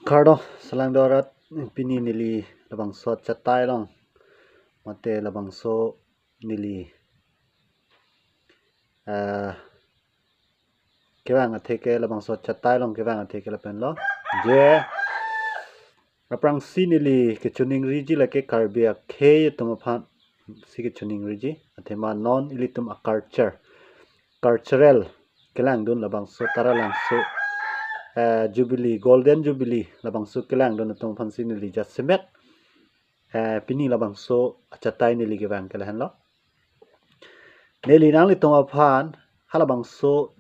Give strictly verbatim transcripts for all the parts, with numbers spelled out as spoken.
Kardom, salang do arat, pini neli labangso achatai along, mate labangso neli, eh, kevang atheke, labangso achatai along kevang atheke lapen lo. Je, aphrangsi neli kechoningriji lake Karbi akhei atum aphan si kechoningriji, athema non ilitum a-culture, cultural kelangdun labangso Taralangso, eh, Jubilee, Golden Jubilee labangso kelangdun atum aphan si neli jasemet, eh, pini labangso achatai neli kevang ke lahenlo. Neli nanglitum aphan halabangso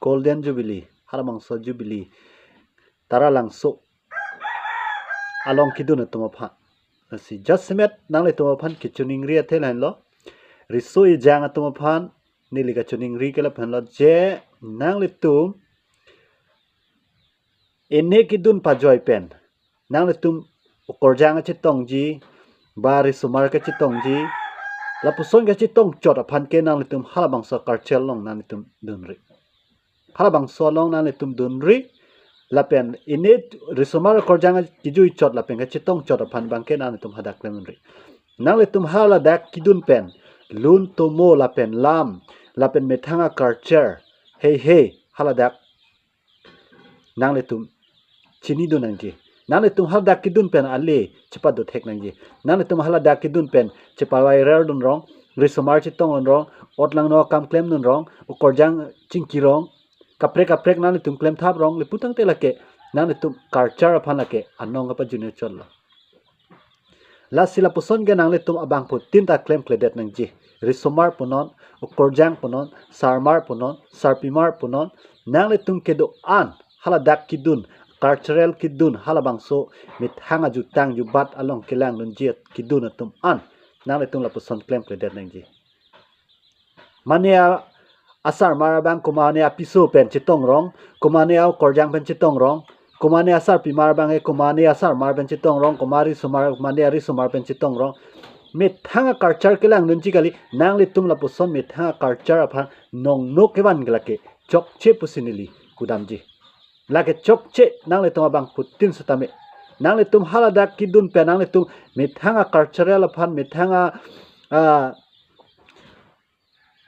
Golden Jubilee, halabangso Jubilee Taralangso along kedun atum aphan si jasemet nanglitum aphan kechiningri athe lahenlo. Riso ejang atum aphan neli kachiningri ke lahenlo je nanglitum ene kedun pajoi pen nanglitum okorjang kachetongji, ba risomar kachetongji, lapuson kachetong chot aphan ke nanglitum halabangso culture along nanglitum dunri. Halabangso along nanglitum dunri, lapen ene risomar okorjang kejui chot lapen kachetong chot aphan abangke nanglitum hadak klemri. Nanglitum haladak kedun pen lun tomo lapen lam, lapen methang a-culture, hei hei, haladak nanglitum chinidun nangji. Nanglitum haladak kedun pen ale chepado thek nangji. Nanglitum haladak kedun pen chepavairar dun rong, risomar chetong dun rong, otlangno akam klem dun rong, okorjang chingki rong, kaprek kaprek nanglitum klemthap rong, lapu tangte lake nanglitum culture aphan lake anong kapajune chotlo. Lasi lapuson ke nanglitum abangphutin ta klemkledet nangji. Risomar punon, okorjang punon, sarmar punon, sarpimar punon, nanglitum kedo-an haladak kedun, cultural kedun, halabangso methang ajutang jubat along kelangdunji kedun atum an nanglitum lapuson klemkledet nangji. Mane a, asarmar abang komane apiso pen chetong rong, komane a okorjang pen chetong rong, komane asarpimar abang e komane asarmar pen chetong rong, komane risomar, komane arisomar pen chetong rong. Methang a-culture kelangdunji kali, nanglitum lapuson methang a-culture aphan nongno kevan ke lake chokche pusi neli pudamji. Lake chokche nanglitum abangphutin setame. Nanglitum haladak kedun pen nanglitum methang a-cultural aphan, methang a, a,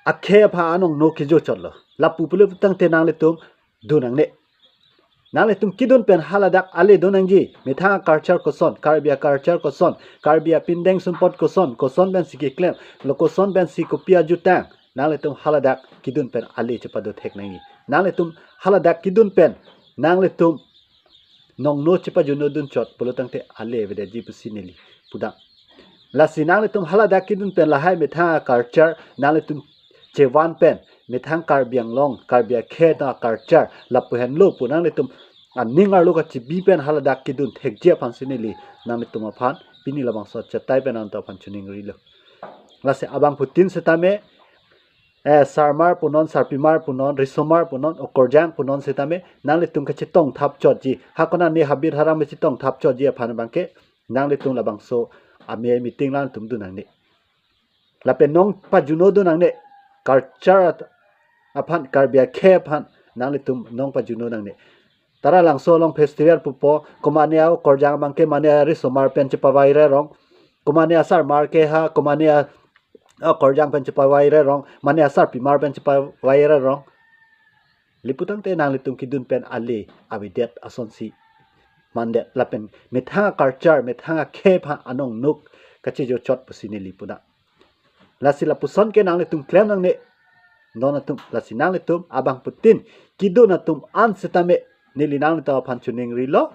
akhei aphan anongno kejo chotlo. Lapu pulo tangte nanglitum dun nangne. Nanglitum kedun pen haladak ale dun nangji. Methang a-culture koson, Karbi a-culture koson, Karbi apindeng sumpot koson, koson pensi keklem, lo koson pensi kopi ajutang. Nanglitum haladak kedun pen ale chepado thek nangji. Nanglitum haladak kedun pen nanglitum nongno chepajunodun chot pulo tangte ale avedetji pusi neli pudam. Lasi nanglitum haladak kedun pen lahai methang a-culture nanglitum chevan pen, methang Karbi Anglong, Karbi akhei atum a-culture lapu henlo pu nanglitum aning arlo kachebi pen haladak kedun thekji aphan si neli nanglitum aphan pini labangso achatai pen nangtum aphan chiningrilo. Lasi abangphutin setame, eh, sarmar punon, sarpimar punon, risomar punon, okorjang punon setame nanglitum kachetongthap chotji. Ha konane habit haram kachetongthap chotji aphan abangke nanglitum labangso amei meeting nangtum dun nangne. Lapen nongpajunodun nangne. Culture at-, aphan, Karbi akhei aphan nanglitum nongpajuno nangne. Taralangso along festival pupo, komane a okorjang abangke mane arisomar pen chepavairar rong, komane asarmar ke ha, komane a, okorjang pen chepavairar rong, mane asarpimar pen chepavairar rong. Lapu tangte nanglitum kedun pen ale avedet asonsi mandet lapen methang a-culture, methang akhei aphan anongno kachejo chot pusi neli pudam. Lasi lapuson ke nanglitum klem nangne. Non atum, lasi nanglitum abangphutin kedun atum an setame neli nanglitum aphan chiningrilo.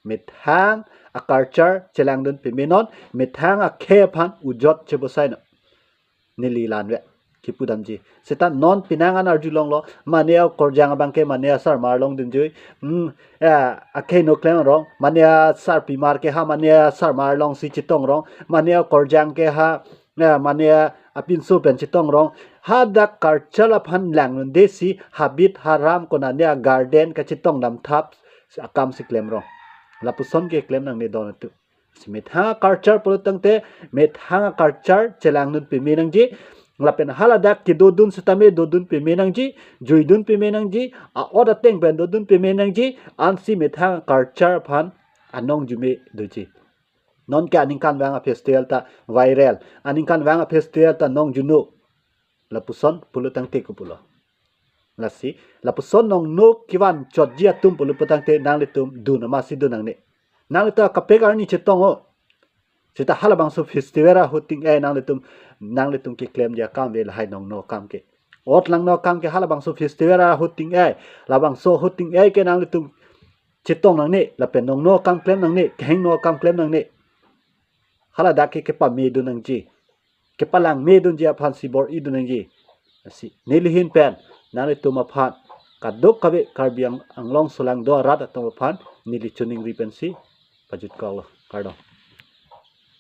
Methang a-culture chelangdun pame non, methang akhei aphan ujot chebosai non. Neli la-an ave kepudamji. Seta non penang an arjulonglo, mane a okorjang abangke mane asarmar longdunjui. Hmm, eh, akhei no klem rong, mane asarpimar ke ha mane asarmar alongsi chetong rong, mane a okorjang ke ha, eh, mane apinso pen chetong rong. Hadak culture aphan langdunde si habit haram konane a-garden kachetong damthap akam si klem rong. Lapuson ke klem nangne don atum. Si methang a-culture pulo tangte, methang a-culture chelangdun pame nangji. Lapen haladak kedodun setame dodun pame nangji, juidun pame nangji, a-ot ateng pen dodun pame nangji, ansi methang a-culture aphan anong jume doji. Non ke aningkanvang a-festival ta viral, aningkanvang a-festival ta nong juno. Lapuson pulo tangte kopulo. Lasi, lapuson nongno kevan chotji atum pulo putangte nanglitum dun amatsi dun nangne. Nanglitum akapek arni chetong o. Seta halabangso festival ahut ting-e nanglitum, nanglitum keklemji akam ave lahai nongno akam ke. Ot langno akam ke halabangso festival ahut ting-e, labangso ahut ting-e ke nanglitum chetong nangne, lapen nongno akam klem nangne, kehingno akam klem nangne. Haladak ke kepame dun nangji, kepalang me dunji aphansi bor-i dun nangji. Lasi, neli ahin pen nanglitum aphan, kadokave Karbi Ang-, Anglong solangdo arat atum aphan neli choningri pensi pajutkoklo, kardom.